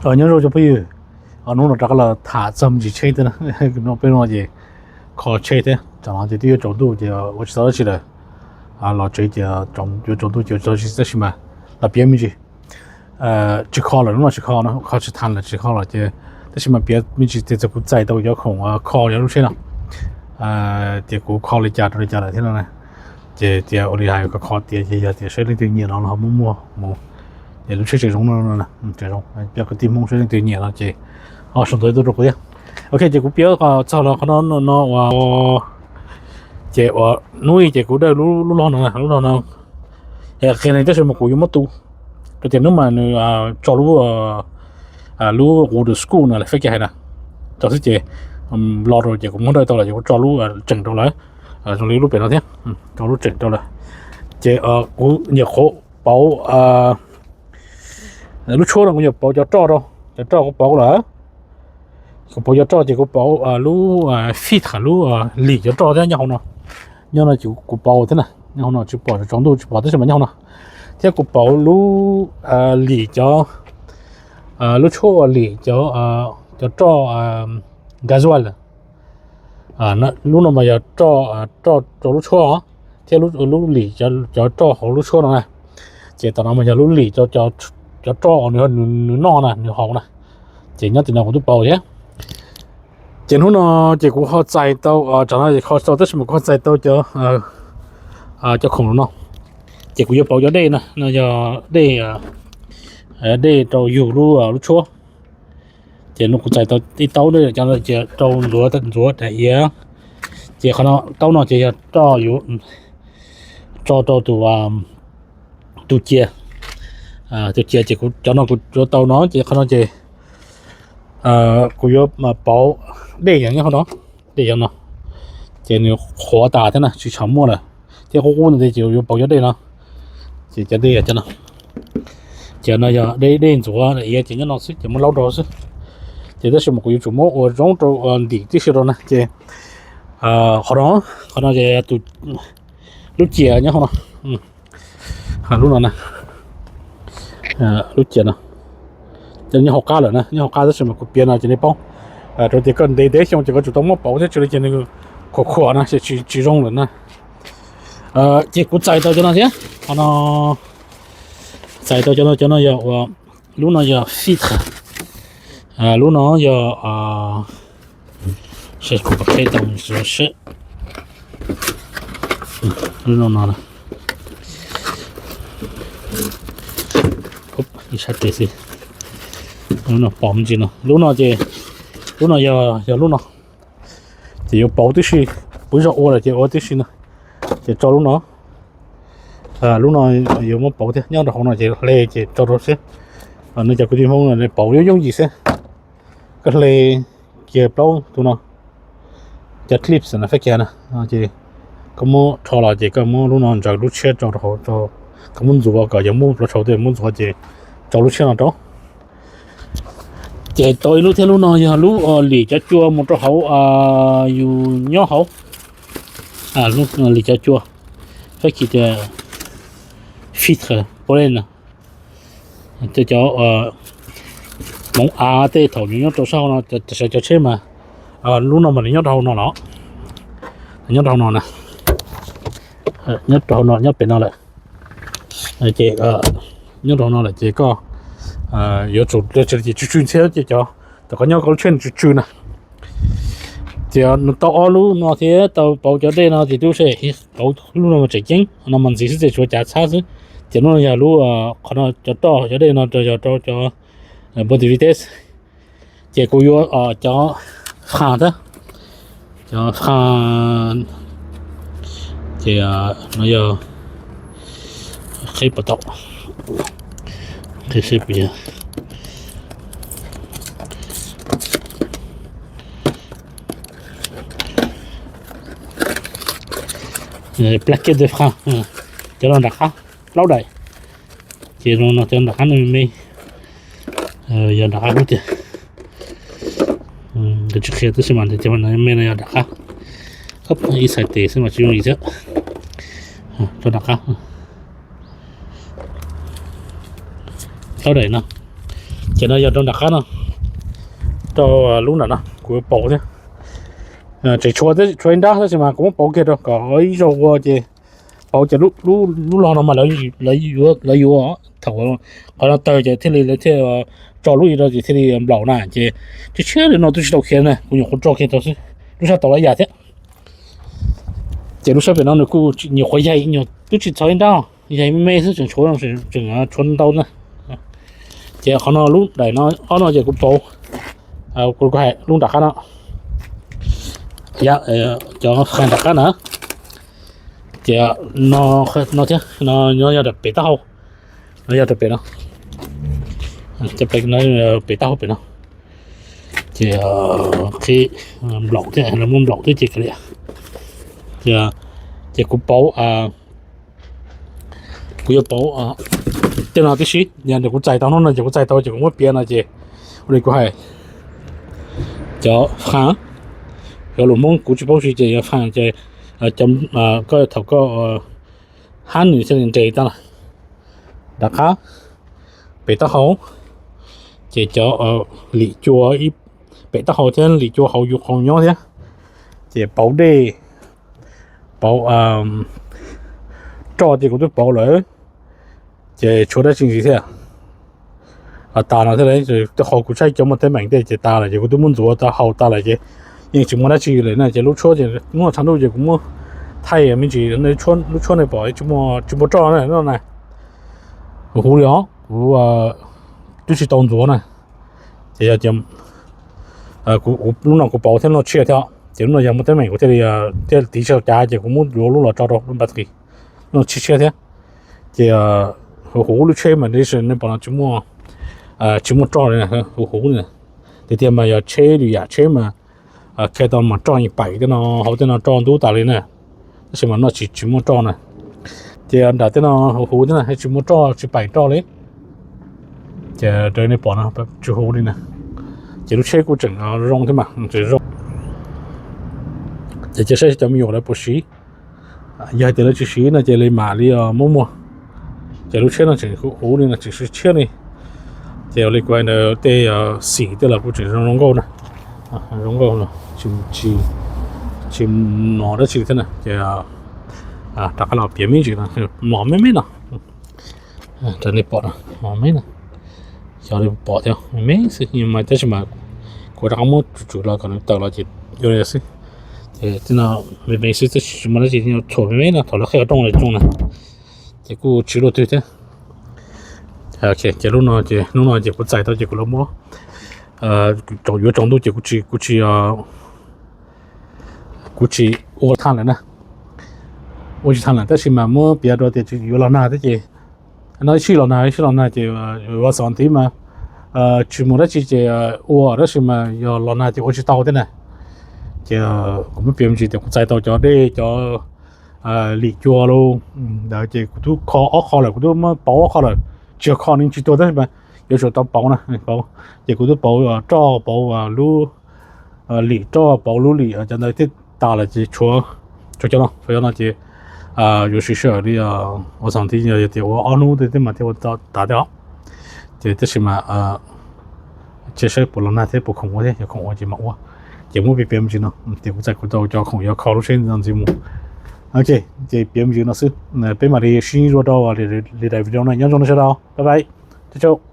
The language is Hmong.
Nyob zoo cov phooj ywg, hnub no rov qab los tham txog me ntsis tsheb thiab na. No peb no ces kho tsheb thiab, tam no ces twb yuav tsaus ntuj ces ua tsis tau dab tsi lawm. Los tsev ces yuav tsaus ntuj ces ua tsis tau dab tsi, tab sis mas los piav me ntsis. Tsis kho lawm, hnub no tsis kho no, kho tsis tau lawm, tsis kho lawm ces tab sis mas piav me ntsis tias txog kuv txais tau cov khoom kho cov lub tsheb no, tias kuv kho li cas rau li cas lawm thiab no na. Ces tias ua li hais kom kho tiav ces yog tias saib leej twg nyiam no los ho muab muag mus. Ces lub tsheb tseem zoo no, tseem zoo, cov kwv tij Hmoob saib leej twg nyiam no ces ho sau ntawv tuaj rau kuv thiab. Ok, ces kuv piav txog los qhov no no ua ces ua hnub i ces kuv dawj lub log no, lub log no qhia li tab sis mas kuv yuav muab tu rau tias hnub mas nws tso lub, lub qub the school no lawm fab kiag hais na, tso xwb ces los rau ces kuv muab dawj tau lawm ces kuv tso lub tseem rau lawm, zoo li lub pem no thiab, tso lub tseem rau lawm. Ces kuv nyuam qhuav pauv lub tshuab no, kuv nyuam pauv cov roj rau, cov roj kuv pauv lawm. Kuv pauv cov roj ces kuv pauv lub fit, lub lim cov roj thiab nyob hauv no. Nyob no ces kuv pauv thiab na, nyob hauv no tsis pom, tsaus ntuj tsis pom tab sis mas nyob hauv no. Thiab kuv pauv lub lim cov, lub tshuab ua lim cov, cov roj gas as lub no mas yog roj, roj rau lub tshuab os, thiab lub lim cov roj hauv lub tshuab no na. Ces tam no mas yog lub lim cov roj uas nws noj na, nws haus na. Ces nyob tim no kuv twb pauv thiab. Ces hnub no ces kuv ho txais tau, tam no kho tau tab sis mas kuv ho txais tau cov, cov khoom no. Ces kuv yuav pauv cov dej na, no yog dej, dej rau yug lub, lub tshuab. Ces no kuv txais tau ib taub dej, cov no ces rau ntxuav, ntxuav daim iav. Ces qhov no taub no ces yog roj yuav tso rau tus, tus cia, tus cia ces kuv cov no kuv yuav tau no ces qhov no ces kuv yuav pauv dej yog nyob qhov no, dej yog no. Ces nws qhuav tas thiab na, tsis tshua muaj lawm, thiab qub qub no ces yuav pauv cov dej no. Ces cov dej yog cov no. Ces no yog dej, dej ntxuav iav ces nyob no xwb ces muab laub rau xwb. Ces tab sis mas kuv yuav tsum muab ua zoo rau ntim tib si rau na ces qhov no, qhov no ces tus, lub cia nyob hauv no, lub no na, lub cia no nyob hauv qab lawm na, nyob hauv qab tab sis mas kuv piav no ces nej paub, rau tias koj ntev ntev xyoo ces koj tsum tau muab pauv thiab, tsis li ces nws khuam khuam na, tsis zoo lawm na. Ces kuv txais tau cov no thiab, qhov no txais tau cov no, cov no yog ua, lub no yog fit, lub no yog, kuv qheb tau seb, lub no no, ib sab tes xwb, lub no pom me ntsis no, lub no ces, lub no yog, yog lub no, ces yuav pauv tib si, pauv zog ua lawm ces ua tib si no, ces tso lub no, lub no yuav muab pauv thiab, nyob rau hauv no ces hle ces tso rau xwb. No cov kwv tij Hmoob pauv yooj yooj yim xwb, koj hle kiag plaub tus no, cov clips no fab kiag na, ces koj muab rho los ces koj muab lub no ntsaws lub tshiab tso rau hauv, koj muab ntxuav kom yog muab plaub tshauv tej muab ntxuav ces tso lub tshiab no rau. Ces tau ib lub thiab, lub no yog lub lim cov cua mus rau hauv, yus nyob hauv, lim cov cua, fab kis tias filter pollen no. Cov, cov hmoov av tej thaum nws nyob rau sab hauv no, tam sim cov tsheb mas, lub no mas nws nyob rau hauv no los, nyob rau hauv no na, nyob rau hauv no, nyob pem no lawm. Ces nyob rau hauv no lawm ces koj yuav tsum tsw tsw ntxhiab ces cov, tam koj nyob koj lub tsheb nws tsw tsw na. Ces nws tau ob lub no thiab tau pauv cov dej no ces twb se pauv lub no mas tseem ceeb, no mas ntxiv xwb ces tshuav cav txhab xwb. Ces lub no yog lub, qhov no cov roj cov dej no yog rau cov Body Vitesse. Ces kuv yuav cov fab thiab, cov fab, ces no yog qheb puas tau, qheb seb puas yog, plaquette de frein, cov no nram qab, plaub daim. Ces no cov nram qab no me, yog nram qab lub tiag. Nkawd tsis qhia tab sis mas cov me no yog nram qab, ib txhais tes xwb mas tsis yooj yim thiab. Rau nram qab, plaub daim no, Ces no yog rau nram qab no, rau lub nram no kuv yuav pauv thiab. Tseem tshuav ib nrab tab sis mas kuv muab pauv kiag rau kom ib zaug ua ces pauv ces lub log no mas lawv yuav thaum qhov no tawg ces thiaj li lawv thiaj tso lub ib rau ces thiaj li nplaum na ces tshiab tshiab li no twb tsis tau khiav na, kuv nyuam qhuav tso kiag tau xwb, lub sab tod los ib yam thiab. Ces lub sab pem no nws kuj nyuam qhuav yaig, nyuam twb tsis txog ib nrab, yaig me me xwb, tseem tshuav, tseem tshuav ntau na. Ces qhov no lub daim no ob no ces kuv pauv, kuv hais lub nram qab no, cov qhov nram qab na. Ces no thiab, no yog rau pem taub hau, no yog rau pem no, pem taub hau pem no. Ces qhib nplaum thiab, lawv muab nplaum thiab ces kav liam. Ces kuv pauv, kuv yuav pauv tej no tib si, yog kuv txais tau hnub no ces kuv txais tau ces kuv muab piav no ces ua li kuv hais, cov faa, cov lus Hmoob kuv tsis paub si ces yog faa ces koj thaum koj hab nws thiaj li nres tag lawm. Nram qab pem taub hau, ces cov lim cua pem taub hau thiab lim cua hauv yus qhov nyob thiab. Ces pauv dej, pauv roj ces kuv twb pauv lawm, ces tshuav dab tsi ntxiv thiab. Tas no thiab, tej qhov kuv saib cov muaj teeb meem tej ces tas lawm ces kuv twb muab ntxuav tau hau tas lawm ces yeej tsis muaj dab tsi lawm na. Ces lub tshuab ces hnub tshav ntuj ces kuv muab thaij me ntsis, lub tshuab nej pom tsis muaj roj na, no na, huv huv li os, kuv twb tsis tau ntxuav na. Ces yog lub no kuv pauv thiab noj tshiab thiab, ces lub no yog muaj teeb meem kuv thiaj li, thiaj tiv tsis tau cav ces kuv muab yuav lub los tso rau lub npab tqis, lub no tshiab tshiab thiab. Ces huv huv lub tsheb mas nej pom no tsis muaj roj li, huv huv li. Tiag tiag mas yog tsheb lwm yam tsheb mas kha tau mas roj yeej paim tej no, hauv tej no roj ntub tas li na, tab sis mas no tsis, tsis muaj roj na. Ces nram tej no huv huv thiab na, tsis muaj roj, tsis paim roj li. Ces raws nej pom no tsis huv li na. Ces lub tsheb kuj tseem zoo thiab mas tseem zoo. Ces cia saib cov me nyuam lawv puas siv, yog hais tias lawv tsis siv no ces li mam li muab muag. Ces lub tsheb no tseem huv huv li no, tseem tshiab tshiab li. Ces ua li kuv hais ntawd tej xim tej los kuj tseem zoo zoo nkauj na, zoo nkauj, tsis mos dab tsi li thiab na. Ces rov qab los piav me ntsis no, mos me me no, rau nej pom no, mos me no, xyov li pom thiab, me xwb mas tab sis mas kuv rov qab muab tsum tsum los kom nws tawm los ces ua li xwb. Ces tej no me me xwb, tsis muaj dab tsi, txhuam me me no, thaum lawv qhib qhov rooj los zoo na. Ces kuj tsis luaj twg thiab. Ces lub no ces hnub no ces kuv txais tau ces kuv los muab, yuav tsaus ntuj ces kuv tsis, kuv tsis, kuv tsis ua thaj lawm na. Ua tsis thaj lawm tab sis mas muab piav rau tias tsis yuav los nag thiab ces, no ib sij los nag, ib sij los nag ces ua xov ntiv mas tsis mus dab tsi ces ua, tab sis mas yog los nag ces ua tsis tau thiab na. Ces kuv muab piav me ntsis tias kuv txais tau cov dej, cov lim cua los ntawd ces kuv twb kho ob qho lawm, kuv twb muab pauv ob qho lawm, tsis yog kho nws tsis tuag tab sis mas yuav tsum tau pauv na, pauv. Ces kuv twb pauv roj, pauv lub lim roj, pauv lub lim cov ntawd thiab tas lawm ces tshuav, tshuav cov no, tshuav cov no ces yuav siv sij hawm li ua xov ntiv, yog tias ua ob hnub tej thiab mas thiaj ua tas thiab os. Ces tab sis mas cia saib puas los nag thiab puas khoom ua thiab, yog khoom ua ces mam ua. Ces muab piav piav me ntsis no tias kuv txais kuv tau cov khoom yuav kho lub tsheb ntxiv mus. Ok, ces piav me ntsis no xwb, peb mam li sib ntsib dua rau li daim video no, nyob zoo nej sawv daws, bye bye, ciao ciao.